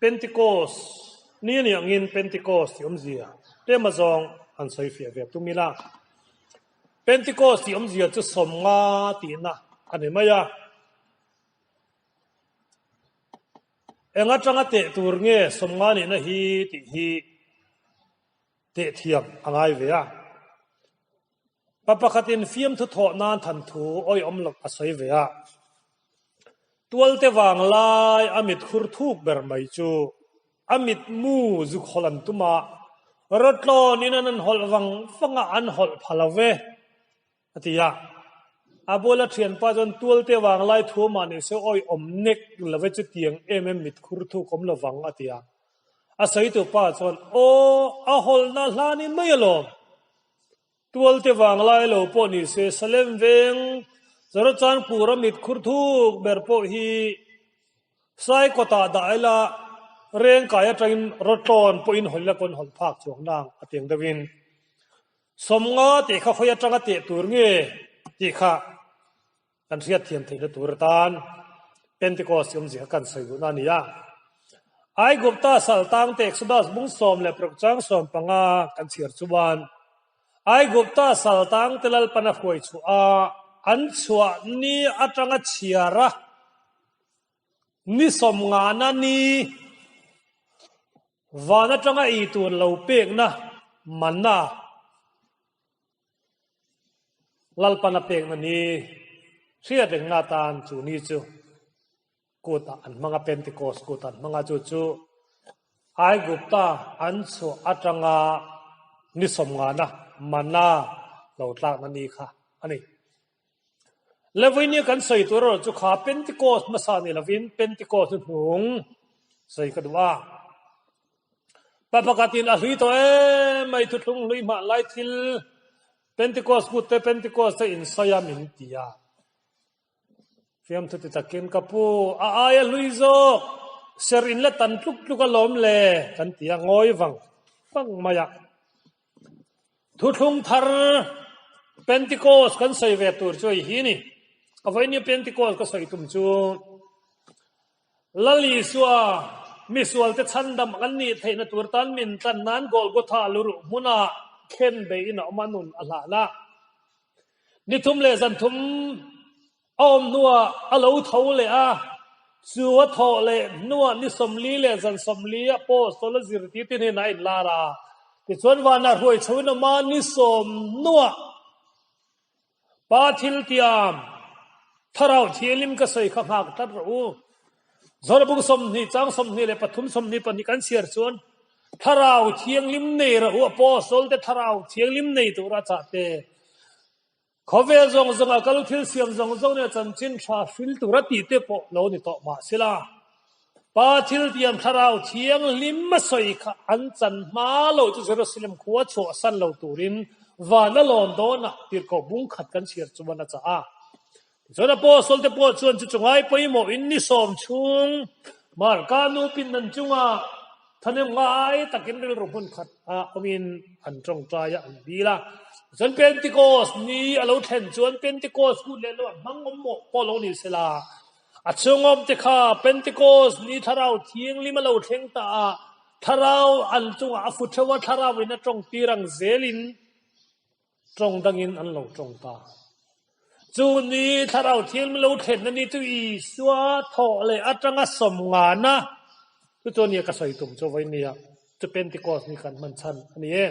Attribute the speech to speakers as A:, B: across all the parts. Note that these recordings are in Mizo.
A: Pentecost ni a nih angin Pentecost tih awmzia tlem azawng han sawi fiah ve tum ila. Pentecost tih awmzia chu 50 tihna a ni mai a. Eng atanga teh tur nge 50 nihna hi tih hi teh thiam a ngai ve a. Pa pakhatin fiamthu thawh nan than thu awihawm loh a sawi ve a. Tualte vang lai a mit khur thuk ber mai chu a mitmu zuk hawlh an tum a, rawtlawn in an an hawlh vang vang a, an hawlh pha lo ve, a ti a. A bula thianpa chuan tualte vang lai thu mah ni se awihawm nek lo ve chutiang em em mit khur thuk awm lo vang, a ti a. A sawitu pa chuan, Aw, a hawlhna hla ni mai alawm. Tualte vanglai lo pawh ni se Salem veng Zarochanpur a mit khur thuk ber pawh hi Saikawtah dah ila Rengkai atangin Rawtlawn pawhin hawlh ila kawn hawlh phak chuang nang a tiang deuhin 50 tih kha khawi atanga teh tur nge tih kha kan hriatthiam theihna tur atan Pentecost awmzia kha kan sawi duhna a ni a. Aigupta saltangte Exodus bung 16 chang 15 kan chhiar chuan Aigupta saltangte Lalpan a hruai chhuah a, an chhuah ni atanga chhiar a, ni 50na ni van atanga ei tur lo pekna manna Lalpan a pekna ni hriat rengna atan chu ni chu kutah an hmang a, Pentecost kut an hmang a, chu chu Aigupta an chhuah atanga ni 50na mana lo tlakna ni kha a ni. Levinia kan sawi tur erawh chu kha Pentecost hmasa ni lovin Pentecost hnuhnung sawi ka duh a. Pa pakhatin a hlui tawh em mai thuthlung hlui hmah lai thil Pentecost kut te Pentecost te insawi a min ti a. Fiamthu ti takin ka pu a aia hlui zawk ser in la tan tluk tluk alawm le kan ti a ngawi vang vang mai a. Thuthlung thar Pentecost kan sawi ve tur chu hei hi a ni. A vawiin Pentecost ka sawi tum chu Lal Isua misualte chhandam an nih theihna tur tan min tlan nan Golgotha luruh hmunah khen beiin a awm a, nun a hlan a. Ni thum leh zan thum a awm hnuah a lo tho leh a, chu a thawh leh hnuah ni 40 leh zan 40 a Apostol a zirtir te hnenah a inlar a. Tichuan vanah hruai chhoin awm a, ni 10 hnuah Pa thil tiam, Thlarau Thianghlim ka sawi kha nghak tlat rawh u. Zawrabung 20 chang 23 22 kan chhiar chuan Thlarau Thianghlim nei rawh u, Apostle te Thlarau Thianghlim nei tura chah te, khawvel zawng zawnga kal thil siam zawng zawng nen chanchin tha hril tura tih te pawh lo ni tawh mahsela Pa thil tiam Thlarau Thianghlim a sawi kha an chan hma lo chu Jerusalem khua chhuahsan lo turin van a lawn dawnah tirhkoh bung khat kan chhiar chuan a chah a. Tichuan Apostle te pawh chuan chu chu ngai pawimawhin ni 10 chhung Marka nu pindan chungah thahnem ngai takin rilru hmun khat ah awmin an tawngtai a, an dil a. Tichuan Pentecost ni a lo thlen chuan Pentecost kut leh lo a hmang awm mawh pawh lo ni sela, A chhungawm te kha Pentecost ni Thlarau Thianghlim a lo thleng ta a, Thlarau an chungah a fu theuh a, Thlarau in a tawng tir ang zelin tawng dangin an lo tawng ta. Chu ni Thlarau Thianghlim lo thlenna ni chu Isua thawh leh atanga 50na chu chu ania ka sawi tum chu vawi nia chu Pentecost ni kan hman chhan a ni e.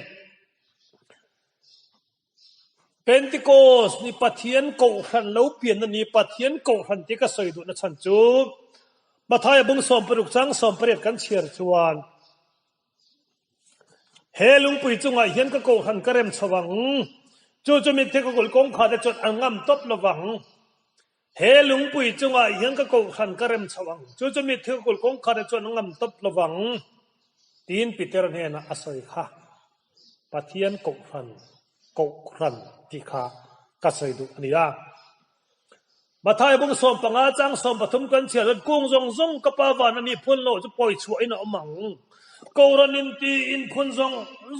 A: Pentecost ni Pathian Kohhran lo pianna ni Pathian Kohhran tih ka sawi duhna chhan chu Mathaia bung 16 chang 18 kan chhiar chuan he lungpui chungah hian ka Kohhran ka rem chho ang, chu chu mitthi ka kulh kawngkhar te chuan an ngam tawp lovang. He lungpui chungah hian ka Kohhran ka rem chho ang, chu chu mitthi ka kulh kawngkhar te chuan an ngam tawp lovang tiin Peter hnenah a sawi kha. Pathian Kohhran, Kohhran tih kha ka sawi duh a ni a. Matthai bung 15 chang 13 kan chhiar chuan kung zawng zawng ka pa van a mi phun lo chu pawi chhuahin a awm ang. Kohhran in ti in phun zawng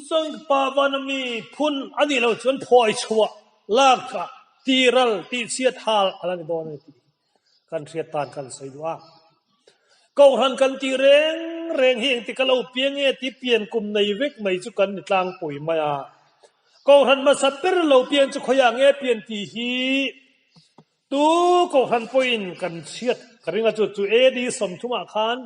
A: zawng ka pa van a mi phun a nih loh chuan phawi chhuah lak ah ti ral tih chhiat hal a la ni dawn a ni tih kan hriat tan kan sawi duh a. Kohhran kan tih reng. reng hi engtik a lo piang nge tih pian kum nei vek mai chu kan ni tlangpui mai a. Kohhran hmasa ber lo piang chu khawiah nge pian tih hi tu kohhran pawhin kan chhiat ka ring a chu chu AD 30 ah khan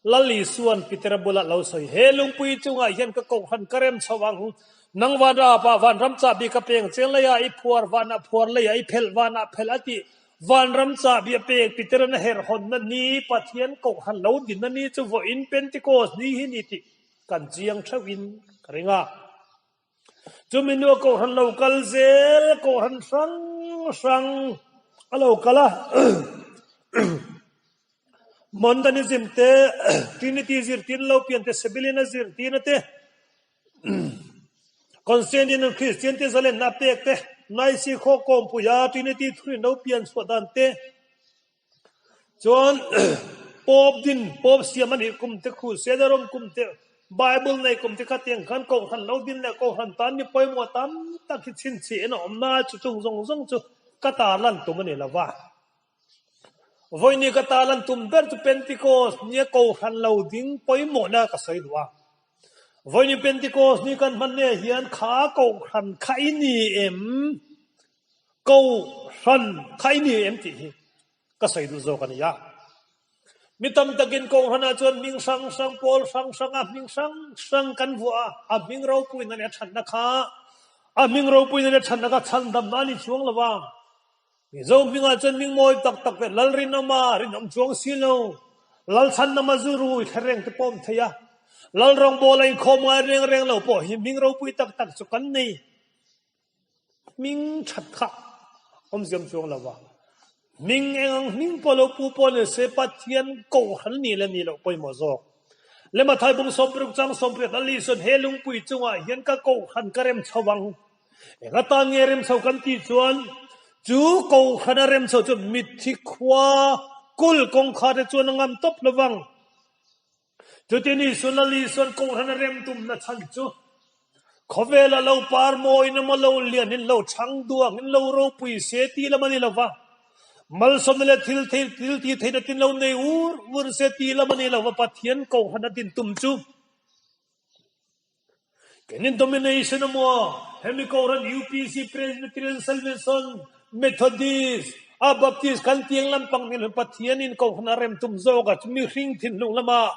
A: Lal Isua'n Petera bulah lo sawi, He lungpui chungah hian ka kohhran ka rem chho ang, nang vanrapa vanram chahbi ka peng chiang leiah i phuar, vanah phuar leiah i phelh, vanah phelh a tih. Vanram chahbi a pek, Petera'n a herh hawnna ni, Pathian kohhran lo dinna ni chu vawiin Pentecost ni hi ni tih kan chiang theuhin ka ring a. Chumi hnua kohhran lo kal zel, kohhran hrang hrang a lo kal a. Montanism te, Trinity zirtir lo pian te, Sabellian a zirtirna te, Constantine an Christian te zalenna a pek te, Nicene khaw kawmpuia Trinity thurin lo pian chhuah dan te, Chuan Pope din, Pope siam a nih kum te, Crusader awm kum te, Bible nei kum te kha tiang khan Kohhran lo din leh Kohhran tan mi pawimawh tam tak hi chhinchhiah in a awm na a, chu chung zawng zawng chu ka tarlan tum a ni lo va. Vawiini ka tarlan tum ber chu Pentecost nia Kohhran lo ding pawimawhna ka sawi duh a. Vawiini Pentecost ni kan hman nia hian kha Kohhran kha i ni em? Kohhran kha i ni em tih hi ka sawi duh zawk a ni a. Mi tam takin Kohhranah chuan hming hrang hrang, pawl hrang hranga hming hrang hrang kan vuah a, a hming ropuina leh a thatna kha a hming ropuina leh a thatna kha chhandamna a ni chuang lo va. Mizo hmingah chuan hming mawi tak tak leh Lalrinawma rinawm chuang si lo, Lalchhandama zu rui thla reng te pawh awm thei a, Lalrawngbawla inkhawm ngai reng reng lo pawh hi hming ropui tak tak chu kan nei. Hming that kha awmziam chuang lo va, hming eng ang hming pawh lo pu pawh ni se Pathian kohhran nih leh nih loh pawimawh zawk. Lemathai bung 60 chang 80 a li sawn he lungpui chungah hian ka kohhran ka rem chho ang. Eng atan nge rem chho kan tih chuan chu kohhran a rem chho chu mitthi khua kul kawngkhar te chuan a ngam tawp lo vang. Chuti ni Suan a li Suan Kohhran a rem tumna chhan chu khawvela lo par mawiin emaw lo lianin lo chhang duangin lo ropui se tih lam a ni lo va, malsawmna leh thil thei thil tih theihna tin lo nei ur ur se tih lam a ni lo va, Pathian Kohhran a din tum chu Kenin domination emaw hemi Kohhran UPC, Presbyterian, Salvation, Methodist, a Baptist kan tiang lampang nih loin Pathian in Kohhran a rem tum zawk a mihring thinlung lama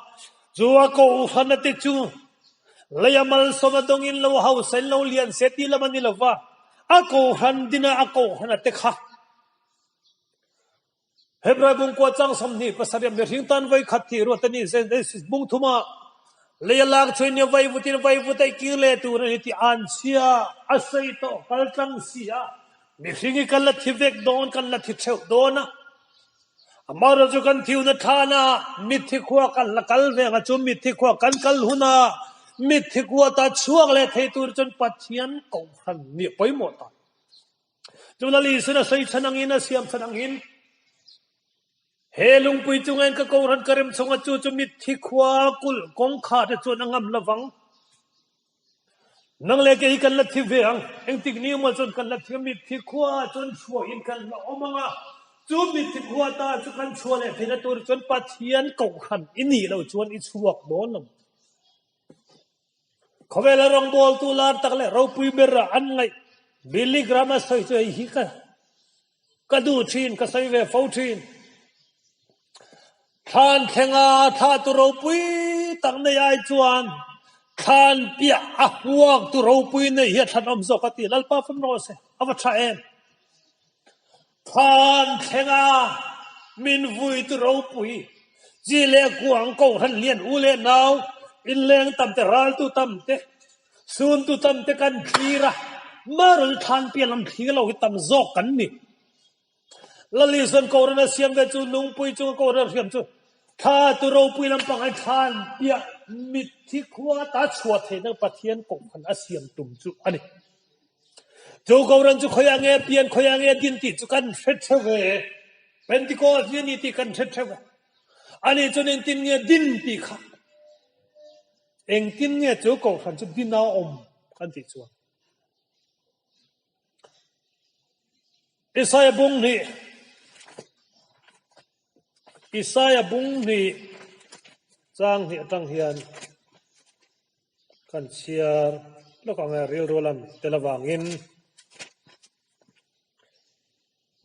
A: chu a Kohhran a te chu lei a malsawm a dawng in lo hausa in lo lian se ti lam a ni lova a Kohhran din a a Kohhran a te kha Hebrai bungkua chang 27 ah mihring tan voi khat thih ruat a ni. Genesis bung thum ah lei a lak chuai nia vaivut in vaivut a i kir leh tur a ni tih an chhia a sawi tawh kal tlang si a, mihring hi kan la thi vek dawn, kan la thi theuh dawn a. Amaherawhchu chu kan thiuna thlan ah mitthi khua kan la kal ve ang a, chu mitthi khua kan kal hun ah mitthi khua ta chhuak leh thei tur chuan Pathian kohhran nih a pawimawh ta. Chula Lisuan a sawi chhan angin a siam chhan angin he lungpui chungin ka kohhran ka rem chhunga chu chu mitthi khua kulh kawngkhar te chuan a ngam lovang. Nang leh kei hi kan la thi ve ang. Engtik ni emaw chuan kan la thi a, mitthi khua chuan chhuahin kan la awm ang a, chu mitthi khua ta chu kan chhuah leh theihna tur chuan Pathian kohhran i nih loh chuan i chhuak dawn lo. Khawvela rawngbawltu lar tak leh ropui ber ah an ngaih Billy Graham a sawi chu hei hi ka ka duh thin, ka sawi ve fo thin. Thlan thlenga thla tu ropui tak nei ai chuan thlan piah a huak tu ropui nei hi a thlan awm zawk a ti. Lalpa fam rawh se, a va tha em. Thlan thlenga min vui tu ropui chi leh kuang kohhran lian u leh nau inleng tam te ral tu tam te sun tu tam te kan thlir a, marul thlan piah lam thlir lo hi tam zawk kan ni. Laliswan kohhran a siam ve chu lungpui chunga kohhran hriam chu thla tu ropui lampang ai thlan piah mitthi khua ta chhuah theihna Pathian kohhran a siam tum chu a ni. Chu Kohhran chu khawiah nge pian, khawiah nge din tih chu kan hre theuh ve. Pentecost ni a ni tih kan hre theuh ve. Ani chuan engtin nge din tih kha, engtin nge chu Kohhran chu din a awm kan tih chuan. Isaiah bung hnih, Isaiah bung hnih. Chang hnih atang hian kan chhiar lawk ang e rilru lam tel avangin.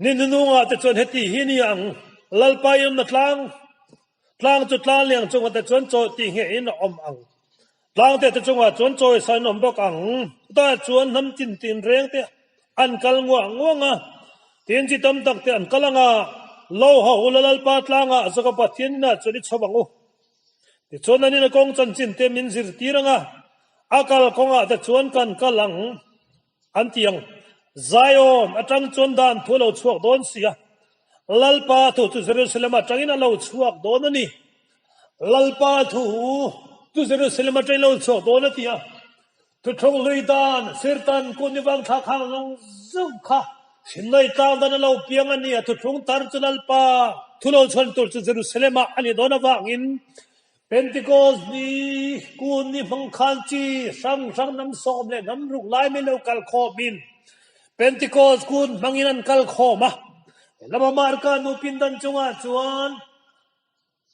A: Ni hnunungah te chuan heti hi ni ang, Lalpa i awmna tlang, tlang chu tlang liang chungah te chuan chawi tih nghehin a awm ang. Tlang te te chungah chuan chawi sain awm bawk ang. Chutah chuan hnam tin tin reng te an kal nguah nguang a, tin chi tam tak te an kal ang a, Lo haw ula Lalpa tlangah Jakob Pathian inah chuan i chho ang u. Tichuan an ina kawng chanchin te min zirtir ang a, a kal kawngah te chuan kan kal ang. An ti ang, Zion atang chuan dan thu a lo chhuak dawn si a, Lalpa thu chu Jerusalem atangin a lo chhuak dawn a ni. Lalpa thu chu Jerusalem atangin a lo chhuak dawn a ti a. Thuthlung hlui dan, Sirtan kun i vang thla khang zawng zawng kha Sinai tlang dan a lo piang a ni a, thuthlung tar chu Lalpa thu lo chhuan tur chu Jerusalem ah a ni dawn avangin Pentecost ni kun ni hmang khan chi hrang hrang hnam sawm leh hnam ruk lai mai lo kal khawmin Pentecost kun hmangin an kal khawm a. Lama Marka nu pindan chungah chuan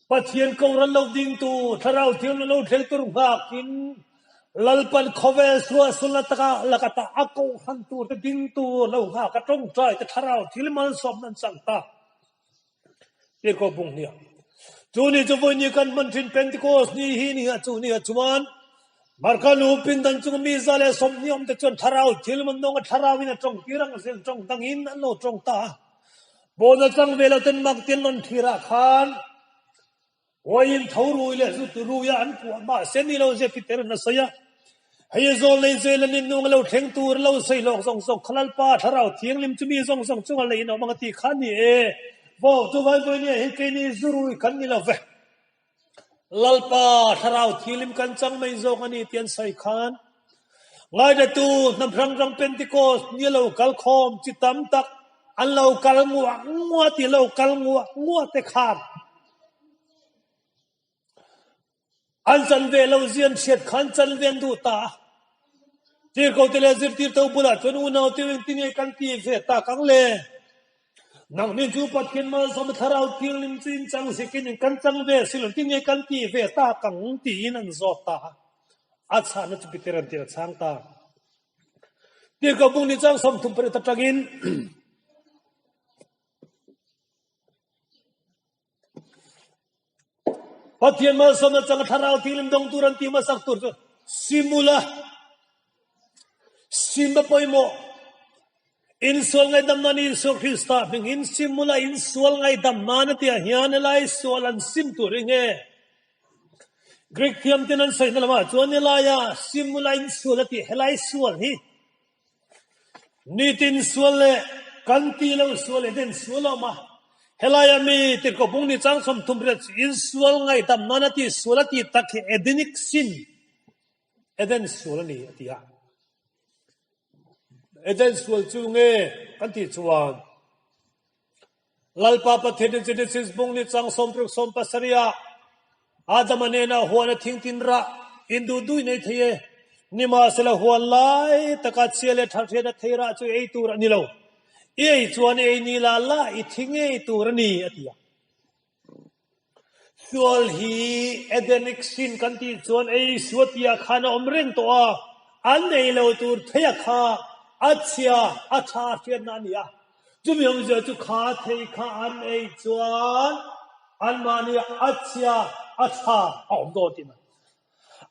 A: Pathian kohhran lo dingtu Thlarau Thianghlim lo thleng tur nghakin Lalpan khawvel suahsulna taka lakata a kohhran turte dingtu lo nghak a tawngtai te Thlarau Thianghlim malsawmna an chang ta. Tirhkoh bung hniah. Chu ni chu vawi ni kan hman thin Pentecost ni hi ni a, chu ni ah chuan Marka nu pindan chung mi za leh 20 awm te chuan thlarau thil man nawng a thlarau in a tawng tir ang zel tawng dang in an lo tawng ta a. Bawn a chang ve lo ten mak tin rawn thlir ah khan Uaiin tho rui leh zu tu rui a an puah mahse ni lo zia Peter in a sawi a. Hei a zawl nei zel an innuang a lo thleng tur a lo sawi hlawk zawng zawng kha Lalpa Thlarau Thianghlim chu mi zawng zawng chunga lei in a awm ang a tih kha a ni e. Vaw chu Vaivawini ah hian keini zu rui kan ni lo ve. Lalpa Thlarau Thianghlim kan chang mai zawk a ni tih an sawi khan Ngaidatu hnam hrang hrang Pentecost ni a lo kal khawm chi tam tak an lo kal nguah nguah tih lo kal nguah nguah te khan An chan ve lo zian hriat khan chan ve an duh ta a. Tirhkohte leh zirtirtu bulah chuan unaute engtin nge kan ti ve tak ang le? Nangni chu Pathian malsawm Thlarau Thianghlim chu in chang zikin in kan chang ve si lo, engtin nge kan ti ve tak ang? tiin an zawt ta a. A chhahna chu Peter an tir a chhang ta. Tirhkoh bung ni chang 38 atangin Pathian malsawmna changa thlarau thianghlim dawng tur an ti hmasak tur chu sim ula, sim a pawimawh. Insual ngaihdam nan Isua Krista hmingin sim ula, insual ngaihdam nan a tih hian helai sual an sim tur hi nge? Greek thiam ten an sawina lamah chuan helaia sim ula insual a tih helai sual hi Nitin sual leh kan ti lo sual leh den sual a awm a, helaia mi tirhkoh bung ni chang 30 chu insual ngaihdam nan a ti sual a ti tak hi Edenic sin, Eden sual a ni a ti a. Eden sual chu nge kan tih chuan Lalpa Pathian in Genesis bung ni chang 60 70 ah Adama nena huan a thing tin rah in duh duh in ei thei e. Nimahsela huan lai taka chhia leh tha hriat a thei rah chu ei tur a ni lo. I ei chuan ei ni la la i thi ngei tur a ni a ti a. Sual hi Edenic sin kan tih chuan ei sua tia khan a awm reng tawh a, an ei lo tur thei a kha a chhia a tha hriatna a ni a. Chumi awmzia chu kha thei kha an ei chuan anmahni a chhia a tha a awm dawn tihna.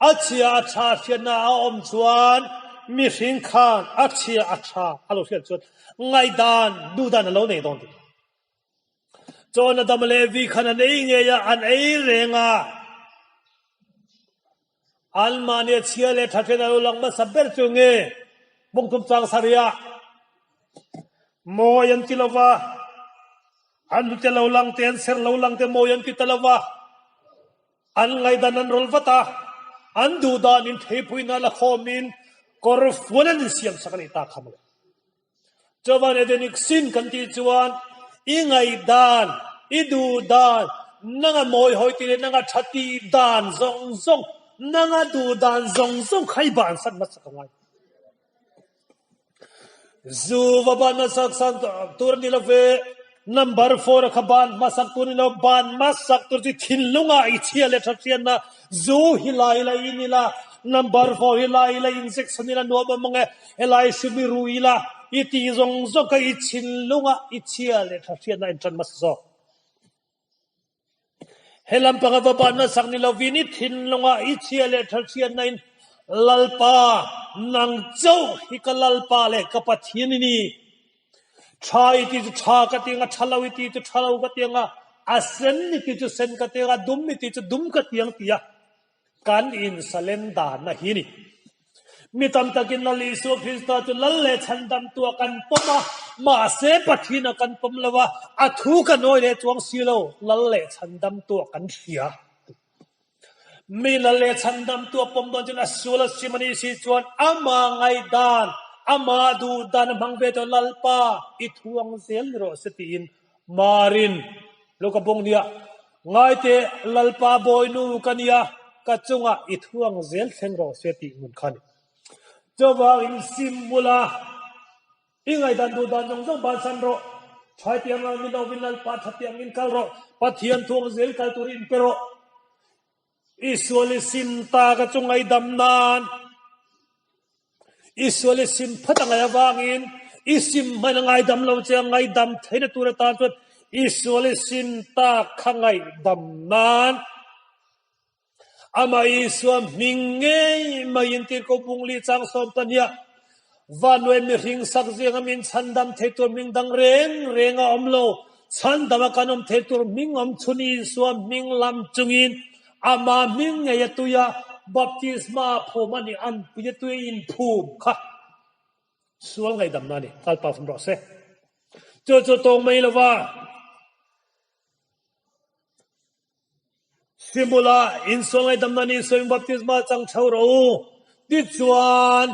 A: A chhia a tha hriatna a awm chuan mihring khan a chhia a tha a lo hriat chuan ngaihdan duhdan a lo nei dawn tihna. Chuan Adama leh Evi khan an ei ngei a, an ei reng a. Anmahni a chhia leh tha hriatna a lo lang hmasa ber chu nge Bawngthum chang sarih mawi an ti lo va, an hnute lo lang te, an ser lo lang te mawi an ti ta lo va, an ngaihdan an rawl vat a, an duhdan in theipuina la khawmin kawr fual an insiam sak a nih ta kha mawle. Chuan Edenic sin kan tih chuan i ngaihdan, i duhdan, nanga mawi hawi tih leh nanga tha tih dan zawng zawng, nanga duhdan zawng zawng kha i bansan hmasak a ngai. Zu va ban hmasak san tur a ni lo ve. Number 4 a kha ban hmasak tur ni lo, ban hmasak tur chu thinlungah i chhia leh tha hriatna zu hi lai la in ila, number 4 hi lai ila injection ila nuam awm ang e, helai hrumi ru ila i tih zawng zawng kha i thinlungah i chhia leh tha hriatna a intan hmasa zawk. He lampang a va ban hmasak ni lovin i thinlungah i chhia leh tha hriatna in Lalpa, nang chauh hi ka Lalpa leh ka Pathian i ni. Tha i ti chu tha ka ti ang a, tha lo i ti chu tha lo ka ti ang a, a sen i ti chu sen ka ti ang a, dum i ti chu dum ka ti ang tia kan insalendanna hi ni. Mi tam takin Lal Isua Krista chu Lal leh Chhandamtu a kan pawm a, mahse Pathian a kan pawm lo a, a thu kan awi leh chuang si lo, Lal leh Chhandamtu a kan hria. Mi Lal leh Chhandamtu a pawm dawn chuan a sual a sim a nih si chuan ama ngaihdan, ama duhdan a hmang ve tawh Lalpa i thu ang zel ni rawh se tiin Marin Luka bawng nia, Ngaite, Lalpa bawinu ka nia, ka chungah i thuang zel thleng rawh se tih ngun kha a ni. Chuvangin sim bula i ngaihdan duh dan zawng zawng bansan rawh, Thaiti ang ang ni lovin Lalpa thati angin kal rawh, Pathian thuang zel kal turin inpe rawh. I sual i sim ta ka chu ngaidam nan i sual i sim phat a ngai avangin i sim hmain a ngaidam lo che a ngaidam theihna tur atan chuan i sual i sim ta kha ngaihdam nan amah Isua hming ngei maiin tirhkoh bungli chang 12 Vannuai mihring sak zinga min chhandam thei tur hming dang reng reng a awm lo. Chhandam a kan awm thei tur hming awm chhun Isua hming lam chungin ama hming ngei a tuia baptisma phum a nih an pui a tui inphum kha sual ngaihdamna a ni. Lalpa fam rawh se. Chu chu tawng mai lova Simula insual ngaihdamna ni sawiin baptisma chang chho rawh u. Tichuan,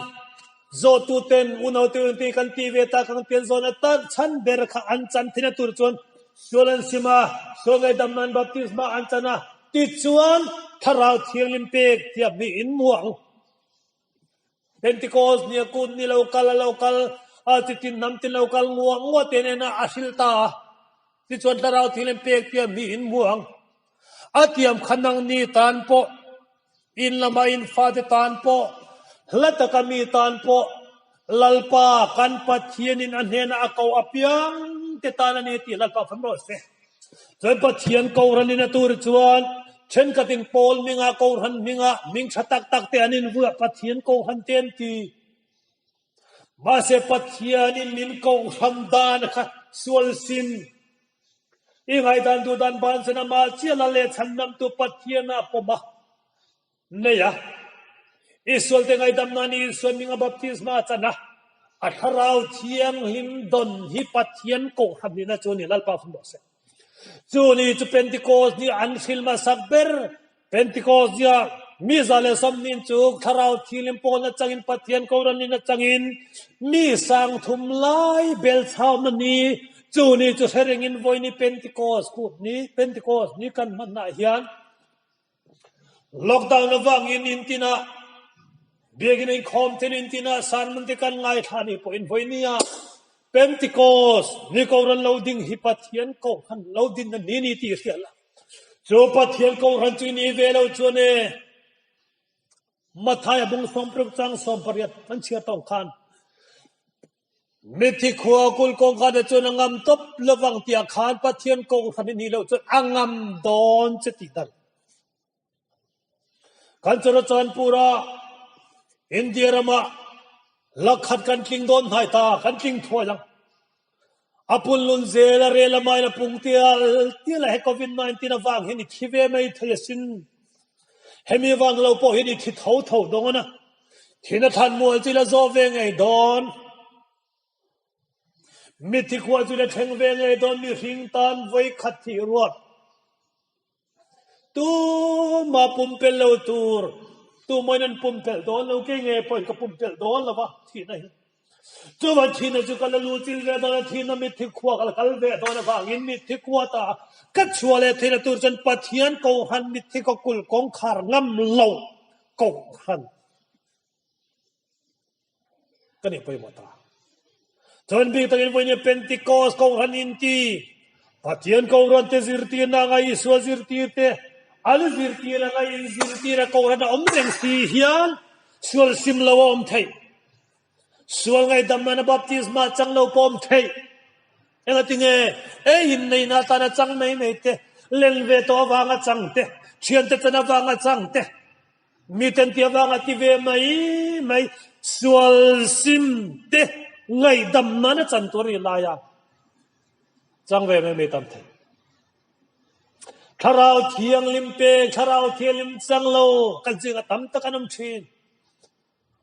A: zawhtuten unaute unti kan tih ve tak ang tian zawn atan chhan ber kha an chan thin a tur chuan sual an sim a, sual ngaihdamna an baptisma an chan a, tichuan Thlarau Thianghlim pek tiam hi in hmu ang. Pentecost nia kut ni lo kal a lo kal a, chitin hnam tin lo kal nguah nguah te nen a a hril ta a. Tichuan Thlarau Thianghlim pek tiam hi in hmu ang. A tiam kha nang ni tan pawh, in lama in fate tan pawh, hla taka mi tan pawh, Lalpa kan Pathianin a hnenah a ko apiang te tan a ni tih Lalpa fam rawh se. Chuan Pathian Kohhranin a tur chuan thenkhatin Paul hmingah Kohhran hmingah hming tha tak tak te an invuah Pathian Kohhran te an ti. Mahse Pathianin min Kohhran dan kha sual sin i ngaihdan duhdan bansan amah chiah la leh chhandamtu Pathian a pawm a nei a. Isual te ngaihdamna ni Isua hminga baptisma a chan a, a Thlarau Thianghlim dawn hi Pathian Kohhran nihna chu a ni, Lalpa fam rawh se. Chu ni chu Pentecost ni an hril hmasak ber, Pentecost nia mi 120 chu Thlarau Thianghlim pawlna changin Pathian Kohhran nihna changin mi 3000 lai belchhauna ni, chu ni chu hre rengin vawi ni Pentecost kut ni, Pentecost ni kan hmanna hian Lockdown avangin in tinah biakinn inkhawm thil in tinah sermon te kan ngaithla ni pawhin vawi nia Pentecost ni Kohhran lo ding hi Pathian Kohhran lo din na ni ni tih hriat la. Chu Pathian Kohhran chu ni ve lo chuan e Matthai a bung 60 chang 18 kan chhiar tawng khan Mithi khua kul kawngka te chuan a ngam tawp lovang tiah khan Pathian Kohhran i nih loh chuan a ngam dawn che tih dan. Kan Churachandpur ah India ramah lakhat kan tling dawn hnai ta, kan tling thuai lang. A punlun zel a rel a main a pung tial tial a he COVID-19 avang hian i thi ve mai thei asin. Hemi vang lo pawh hian i thi tho tho dawn a. Thina thlan mual chu i la zawh ve ngei dawn. Mithi khua chu i la thleng ve ngei dawn mihring tan vawi khat thih ruat. Tuma pumpelh lo tur, tumahin an pumpelh dawn lo, kei nge pawhin ka pumpelh dawn lo va thihna hi. Chuvan thihna chu ka la lu chil ve dawn a, thihna mitthi khua ka la kal ve dawn avangin mitthi khua ta ka chhuah leh theihna tur chuan Pathian Kohhran mitthi ka kulh kawngkhar ngam lo Kohhran ka nih pawimawh ta. Chuan bik takin vawiin Pentecost Kohhran inti. Pathian Kohhran te zirtirna anga Isua zirtir te an zirtir anga inzirtir a Kohhran a awm reng si hian sual sim lo a awm theih. Sual ngaihdam nana baptisma chang lo pawh awm theih. Engatinge ei inneihna atana chang mai mai te, len ve tawh avanga chang te, thiante chan avanga chang te, Miten ti avanga ti ve mai mai sual sim te ngaihdam nan a chan tur a nih laia chang ve mai mai tam thei. Thlarau Thianghlim pek, Thlarau Thianghlim chang lo kan zinga tam tak an awm thin.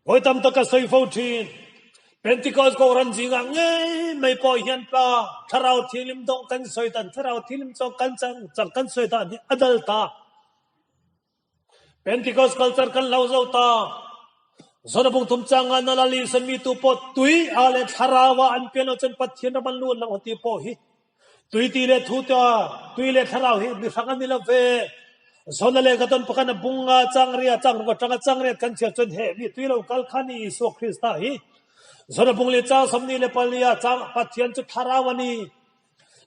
A: Vawi tam tak ka sawi fo thin. Pentecost Kohhran zingah ngei mai pawh hian pa Thlarau Thianghlim dawng kan sawi dan, Thlarau Thianghlim chawk kan chang chang kan sawi dan hi a dal ta. Pentecost culture kan lo zo ta. Zona bung thum changa nala li san mi tu pawh tui a le thlarau ah an pian lo chuan Pathian ram an lut lo ti pawh hi tui ti le thu ta tui le thlarau hi mi hrang an ni lo ve. Zona le ka ton pakhan a bunga chang ria chang ruka tanga chang riat kan chhiar chuan he mi tui lo kal khan ni Isua Krista hi Zona bung le chang samni le palia chang Pathian chu thlarau ani.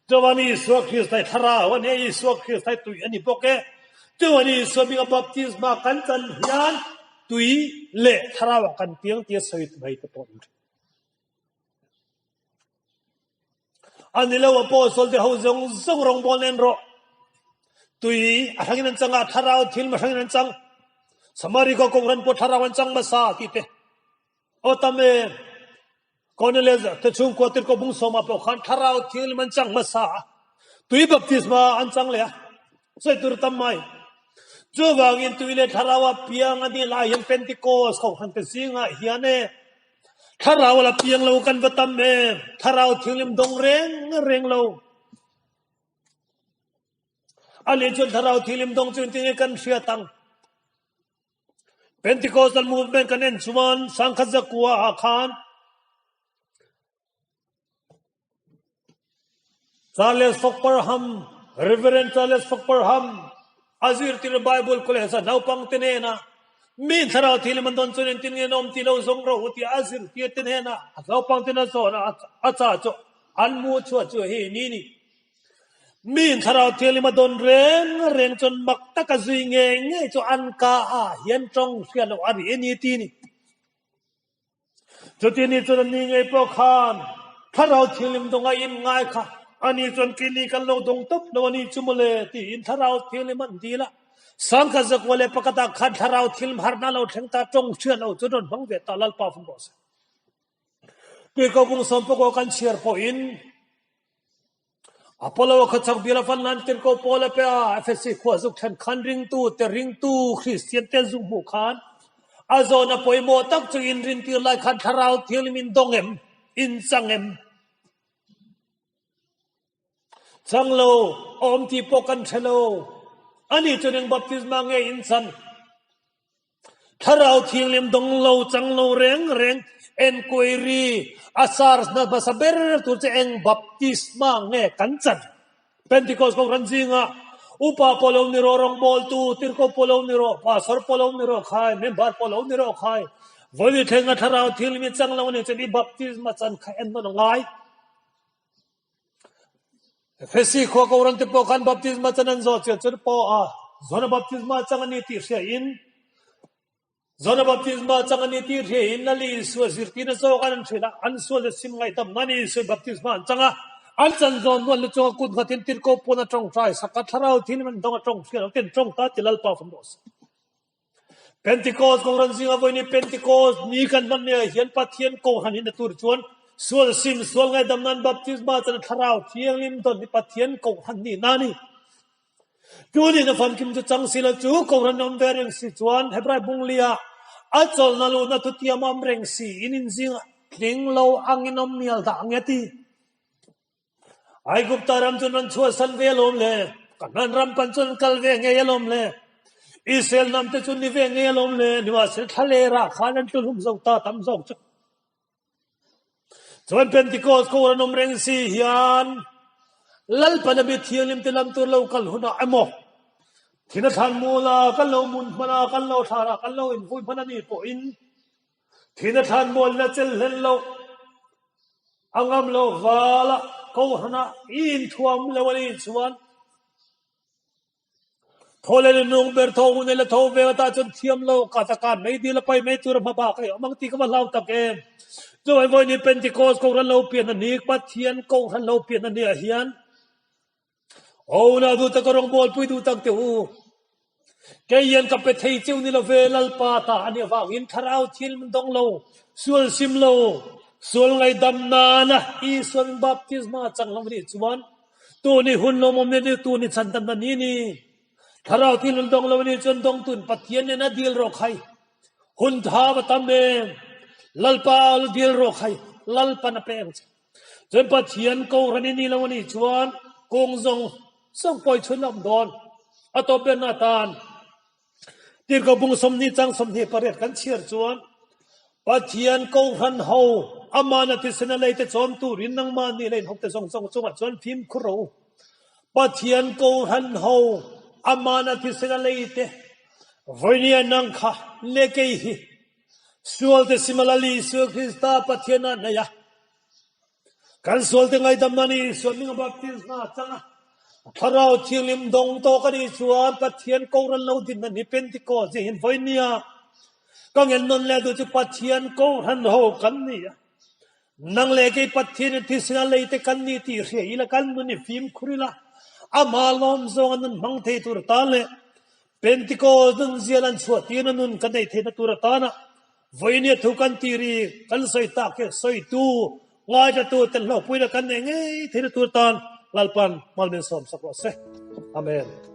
A: Chuan Isua Krista hi thlarau a ni a, Isua Krista hi tui a ni bawk e. Chuan Isua hminga baptisma kan chan hian tui leh thlarauah kan piang tia sawi mai te pawh an ring. A ni lo, Apostle te ho zawng zawng rawngbawl nen rawh. Tui a hrangin an chang a, thlarau thil ma hrangin an chang. Samari khaw Kohhran pawh thlarau an chang hmasa tih te. Aw tam e, Cornelius te chhungkua tirhkoh bung sawma pawh khan thlarau thianghlim an chang hmasa a, tui baptisma an chang leh a, sawi tur tam mai. Chuvangin tui leh thlarau a piang a nih lai hian Pentecost kohhran te zingah hian e thlarau a la piang lo kan va tam em, thlarau thianghlim dawng reng reng lo. A nih chuan thlarau thianghlim dawng chu engtin nge kan hriat ang? Pentecostal movement kan en chuan sangkhat zakua ah khan Charles Fox Parham, Reverend Charles Fox Parham a zirtir Bible College a naupang te hnena mi thlarau thilim an dawn chuan engtin nge an awm tih lo zawng rawh u tih a zirtir te hnena naupang ten a zawn a a cha chu an mu chhuah chu hei ni ni. Mi thlarau thianghlim a dawn reng reng chuan mak taka zui ngei ngei chu an ka ah hian tawng hriat loh a ri a ni ti a ni. Chuti ni chuan ani ngei pawh khan thlarau thianghlim dawnga in ngai kha ani chuan keini kan lo dawng tawp lo a ni chu mawle tiin thlarau thianghlim an dil a. Sangkhat zakua leh pakhatah khan thlarau thianghlim harhna lo thleng ta tawng hriat loh chu rawn hmang ve ta Lalpa fum rawh se. Tuikawbung sawmpakua kan chhiar pawhin Apollo khawchhak bial a fan nan tirhkoh Paul a pe a, Efesi khua zuk thlen khan ringtu te ringtu Kristian te zuk hmuh khan a zawn a pawimawh tak chu in rintir lai khan thlarau thianghlim in dawng em? In chang em? Chang lo, a awm tih pawh kan hre lo. Ani chuan eng baptisma nge in chan? Thlarau Thianghlim dawng lo chang lo reng reng enquiry a SARS na hmasa ber tur chu eng baptisma nge kan chan? Pentecost Kohhran zingah upa pawh lo ni rawh, rawngbawltu tirhkoh pawh lo ni rawh, pastor pawh lo ni rawh khai, member pawh lo ni rawh khai, vawi thlenga Thlarau Thianghlim i chang lo a nih chuan i baptisma chan kha en nawn a ngai. Efesi khua Kohhran te pawh khan baptisma chan an zawh chiah chuan pawh a John-a baptisma chang a ni tih hria in John-a baptisma chang a ni tih hria in Lal Isua zirtirna zawk an an hrilh a, an sual leh sim ngaihdam nan Isua baptisma an chang a, an chan zawn nual lu chunga kut nghatin tirhkoh pawn a tawngtai sak a, thlarau thianghlim an dawng a tawng hriat lo ten tawng ta ti Lalpa fam rawh se. Pentecost Kohhran zinga vawiin hi Pentecost ni kan hman nia hian Pathian Kohhran in a tur chuan sual sim, sual ngaihdam nan baptisma chuan Thlarau Thianghlim dawn hi Pathian Kohhran ni na ni. Tu nih na famkim chu chang si lo chu Kohhran awm ve reng si chuan Hebrai bunglia a chawlhna luhna thutiam awm reng si in in zingah tling lo angin awm mial dah ang e ti. Aigupta ram chu nan chhuahsan ve alawm le, Kanaan ram pan chu an kal ve ngei alawm le, Israel hnam te chu ni ve ngei alawm le, nimahsela thlalerah khan an tlulhum zo ta tam zawk chu. Chuan Pentecost ko an awm reng si hian Lalpan a mi thianghlim te lam tur lo kal hunah emaw thina thlan mula kan lo mun hman a, kan lo thlan a, kan lo invui hman a nih pawhin thina thlan mualin a chelhlen loh a ngam lo val a. Kohhranah i inthuam lo a nih chuan Tho leh nung ber tho hun ila tho ve ata chuan thiam lo ka ta kan mai dil a pai mai tur a hma bak a awm ang tih ka va hlau tak em. Chuai vawiin Pentecost Kohhran lo pian a ni, Pathian Kohhran lo pian a nih ah hian Aw na duh tak a rawngbawlpui duh tak teh u. Kei hian ka pe thei cheu ni lo ve, Lalpa ta a nih avangin thlarau thil min dawng lo, sual sim lo, sual ngaihdam nana Isua min baptisma chang lo nih chuan tuni hun lawmawm ni ni tuni chhandamna ni ni. Thlarau thil min dawng lo nih chuan dawngtun Pathian nen a dil rawh khai. Hun tha va tam em, Lalpa lo dil rawh khai, Lalpan a pe ang che. Chuan Pathian Kohhran i ni lo a nih chuan kawng zawng zawng pawi chhun a awm dawn. A tawp berna atan Tirhkoh bung 20 chang 28 kan chhiar chuan Pathian Kohhran ho Aman a thisen a lei te chawm turin nangmah nih leh inhawk te zawng zawng chungah chuan fimkhur rawh u. Pathian Kohhran ho Aman a thisen a lei te vawinia nang kha leh kei hi Sualte simala Isua Krista Pathian a nei a. Kan sualte ngaihdamna ni Isua hminga baptisma a chang a. Thlarau Thianghlim dawng tawk a nih chuan Pathian Kohhran lo dinna ni Pentecost hi hin vawi nia. Ka ngen nawn leh duh chu Pathian Kohhran ho kan ni a. Nang leh kei Pathian in thisen a lei te kan ni tih hria ila kan nun i fimkhur ila amah lawm zawng a nun hmang thei tur tan leh Pentikos nun zial an chhuah tirna nun kan neih theihna tur atana vawinia thu kan tih ri kan sawi tak hi sawitu, ngaithatu ten hlawhpuina kan neih ngei theihna tur tan Lalpan hmal min sawm sak rawh se. Amen.